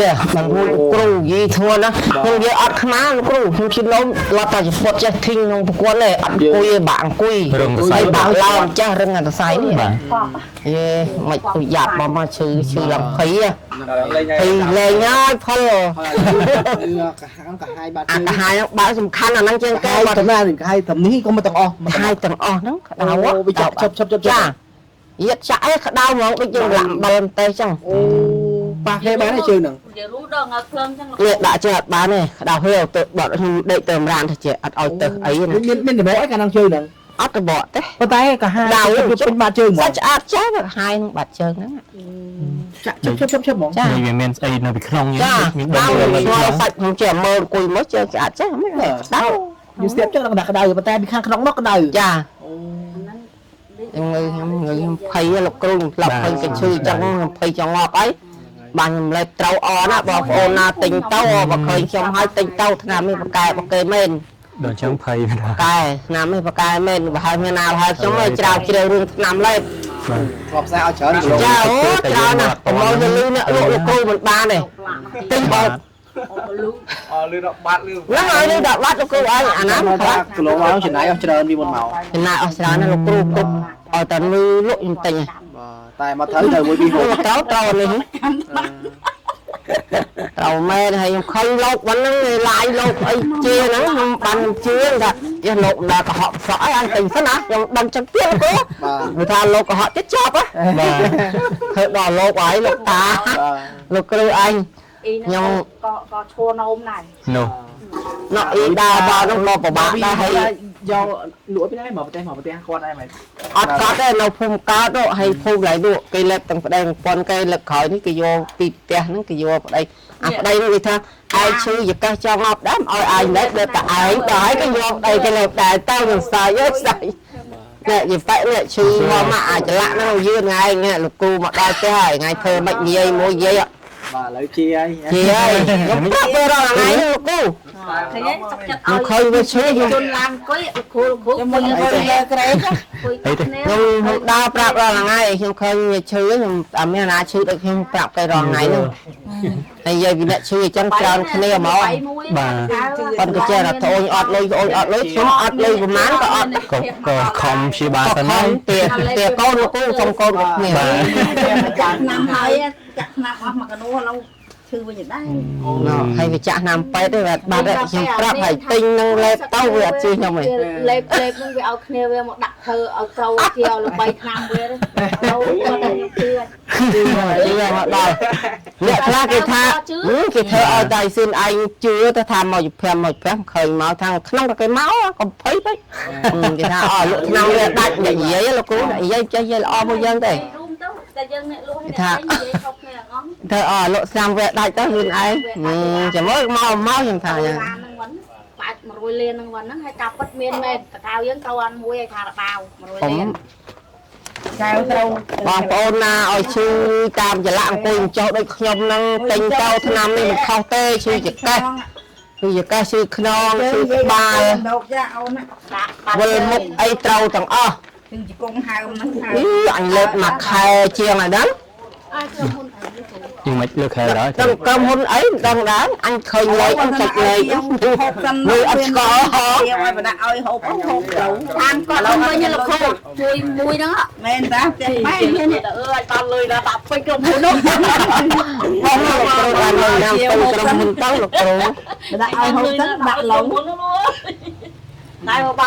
យ៉ាបងគ្រូគ្រូយីធ្ងន់ណាខ្ញុំនិយាយអត់ខ្មាលោកគ្រូខ្ញុំជិះឡំឡត់តែចពុតចេះធីងក្នុងប្រព័ន្ធទេអត់អង្គុយទេបាក់អង្គុយ រឹងសរសៃ ហើយបាក់ឡោមចេះរឹងអាសរសៃនេះ បាទ យេមិនអុយយ៉ាប់មកមកឈឺឈឺឡើងភ័យហ៎ លេង ភ័យលែងហើយផល កាហាកាហាយបាត់ អាកាហាយហ្នឹងបើសំខាន់អាហ្នឹងជាង កា គេបាត់ ហាយតំណាកាហាយតំនេះក៏មកទាំងអស់ កាហាយទាំងអស់ហ្នឹងក្តៅ អូវាចាក់ឈប់ឈប់ឈប់ ចាយាតចាក់ឯងក្តៅហ្មងដូចយើងលាក់អំបិលម្ទេសចឹង អូប៉ះគេបានទេជើងហ្នឹង និយាយរួមដល់ងើភ្លើងចឹង នេះដាក់ចេះអត់បានទេក្តៅហៀវទៅបត់ខ្ញុំដេកទៅម្រានទៅចេះអត់ឲ្យទៅអីណា មានមានដំបកអីកាលហ្នឹងជើងហ្នឹង អត់របកទេ ប៉ុន្តែកាហាយពេញបាត់ជើងហ្មង សាច់ឆ្អាតចាស់វាហាយនឹងបាត់ជើងហ្នឹង ចាក់ឈប់ឈប់ឈប់ឈប់ហ្មង ចា នេះវាមានស្អីនៅពីក្នុង ចា មាន ដៅ ដុំនៅ ស្ង ក្នុង ល់សាច់ខ្ញុំចេះមើលអង្គុយមកជើងឆ្អាតចាស់មិនក្តៅ យូស្ទាបចឹងដល់ក្តៅប៉ុន្តែពីខាងក្នុងមកក្តៅ ចា អូ ខ្ញុំងើខ្ញុំងើខ្ញុំភ័យលោកគ្រូខ្ញុំធ្លាប់ភ័យគេឈឺចឹងខ្ញុំភ័យចង់ងាប់អីបានខ្ញុំលេបត្រូវអណាបងប្អូនណាទិញទៅបើឃើញខ្ញុំហើយទិញទៅឆ្នាំនេះបកែបកេមែន ដល់អញ្ចឹងភ័យណាស់ កែឆ្នាំនេះបកែមែនបើហើយមានណាបើហើយខ្ញុំឯងច្រាវជ្រាវរឿងឆ្នាំលេប បាទ ធ្លាប់ផ្សាយឲ្យច្រើនគីឡូ ចាអូច្រើនណាស់ប្រមូលទៅលឺអ្នកលក់លោកគ្រូមិនបានទេទិញបើ លូ អលឺដល់បាត់លឺ ហ្នឹងហើយនឹងដល់បាត់លោកគ្រូឯងអាណាមិនខ្លាច គីឡូមកចំណាយអស់ច្រើនពីមុនមក ចំណាយអស់ច្រើនណាស់លោកគ្រូគប់ឲ្យតែលឺលក់ខ្ញុំទិញហ៎ បាទតែមកត្រូវត្រូវមួយពីរហូប ត្រូវត្រូវអានេះត្រូវមែនហើយខ្ញុំខឹងលោកប៉ុណ្ណឹងឡាយលោកអីជាហ្នឹងខ្ញុំបានខ្ញុំជឿថាយះលោកមិនដែលកុហកសក់អីអញទិញសិនណាខ្ញុំដឹងចឹងទៀតលោកគ្រូ បាទ វាថាលោកកុហកទៀតចប់ហ៎ បាទ ធ្វើដល់លោកហើយលោកតាលោកគ្រូអញ អ៊ីហ្នឹងក៏ក៏ឈួរនោមដែរ នោះ ណក់អ៊ីដើរបោនោះមកពិបាកដែរហើយ យកលក់ពីណាមកប្រទេសមកប្រទេសគាត់ដែរមែន អត់កត់ទេនៅភូមិកើតនោះហើយភូមិឡៃនោះគេលេបទាំងប្តីទាំងប៉ុនគេលើកក្រោយនេះគេយកពីផ្ទះហ្នឹងគេយកប្តីអាប្តីនោះគេថាឯងឈឺចកេះចង់ងាប់ដែរមិនឲ្យឯងលេបលេបតែឯងដល់ហើយគេយកប្តីគេលេបដែរទៅនឹងសើចសើចនេះយីប៉ែនេះឈឺមកមកអាចលាក់ហ្នឹងយឺនថ្ងៃនេះលោកគ្រូមកដល់ផ្ទះហើយថ្ងៃធ្វើមិននិយាយមួយនិយាយ បាទឥឡូវជាហើយ ជាហើយខ្ញុំប្រាប់ទៅរាល់ថ្ងៃនេះលោកគ្រូ ឃើញទេសុកចិត្ត ខ្ញុំ ឲ្យ ឃើញវាឈឺខ្ញុំ ជន់ឡើងអង្គុយលោកគ្រូលោកគ្រូអង្គុយលើក្រែអង្គុយគ្នា ខ្ញុំខ្ញុំដើរប្រាប់រាល់ថ្ងៃខ្ញុំឃើញវាឈឺខ្ញុំអត់មានណាឈឺដូចខ្ញុំប្រាប់គេរាល់ថ្ងៃហ្នឹងហើយនិយាយពីអ្នកឈឺអញ្ចឹងច្រើនគ្នាហ្មងប៉ុន្តែចេះតែត្អូញអត់លុយត្អូញអត់លុយខ្ញុំអត់លុយប្រហែលក៏អត់ ក៏ក៏ខំព្យាបាល ក៏ សិន ខំ ហើយ ទាទាកូនលោកគ្រូសុំកូនរបស់គ្នា បាទ ចាក់ឆ្នាំហើយចាក់ឆ្នាំអស់មកកនួឡូវឈឺវិញដែរ ណ៎ហើយវាចាក់ឆ្នាំពេទ្យទេបាទបាត់ខ្ញុំប្រាប់ហើយទិញនឹងលេបទៅវាអត់ជឿខ្ញុំទេ លេបលេបហ្នឹងវាឲ្យគ្នាវាមកដាក់ធ្វើឲ្យត្រូវជាឲ្យល្បីឆ្នាំវាទៅគាត់តែខ្ញុំជឿ ជឿជឿមកដល់អ្នកខ្លះគេថាគេធ្វើឲ្យតែស៊ិនឯងជឿទៅថាមកជ5មក5ឃើញមកខាងក្នុងក៏គេមកកុំភ័យពេកគេថាអលក់ឆ្នាំវាដាច់និយាយលោកគ្រូនិយាយចេះនិយាយល្អមួយយើងទេ រួមទៅតែយើងអ្នកលក់ឲ្យអ្នកនិយាយខុសគ្នាអស់ ធ្វើអលក់ឆ្នាំវាដាច់ទៅខ្លួនឯងចាំមើលមកមកខ្ញុំថាយ៉ាង ឡានហ្នឹងវិញបាច់100លានហ្នឹងវិញហ្នឹងហើយកាពិតមានមែនតកៅយើងត្រូវអានមួយឲ្យថារបាវ100លាន កៅត្រូវ បងប្អូនណាឲ្យឈឺតាមចលៈអង្គុយចុះដូចខ្ញុំហ្នឹងទិញទៅឆ្នាំនេះមិនខុសទេឈឺចកេះឈឺចកេះឈឺខ្នងឈឺក្បាល លោកចាអូន ដាក់បាត់ វិលមុខអីត្រូវទាំងអស់ គឺជង្គង់ហើមហ្នឹងហើ អីអញលេបមួយខែជាងហើយហ្នឹង អើក្រុមហ៊ុនអី យើងមិនលើកខែដល់ ដឹងក្រុមហ៊ុនអីមិនដឹងដែរអញឃើញលេខអញចុចលេខ ហូបសិន មើលអត់ស្គាល់ហ៎ ឲ្យបដាក់ឲ្យហូបហូបទៅ តាមគាត់វិញលោកគ្រូជួយមួយហ្នឹង មែនតាផ្ទះ បែមានតែអើយបានលុយដល់ដាក់ពេញក្រុមហ៊ុននោះ បងលោកគ្រូបានលុយណាទៅក្រុមហ៊ុនទៅលោកគ្រូ ដាក់ឲ្យហូបសិនដាក់ឡង តែបាន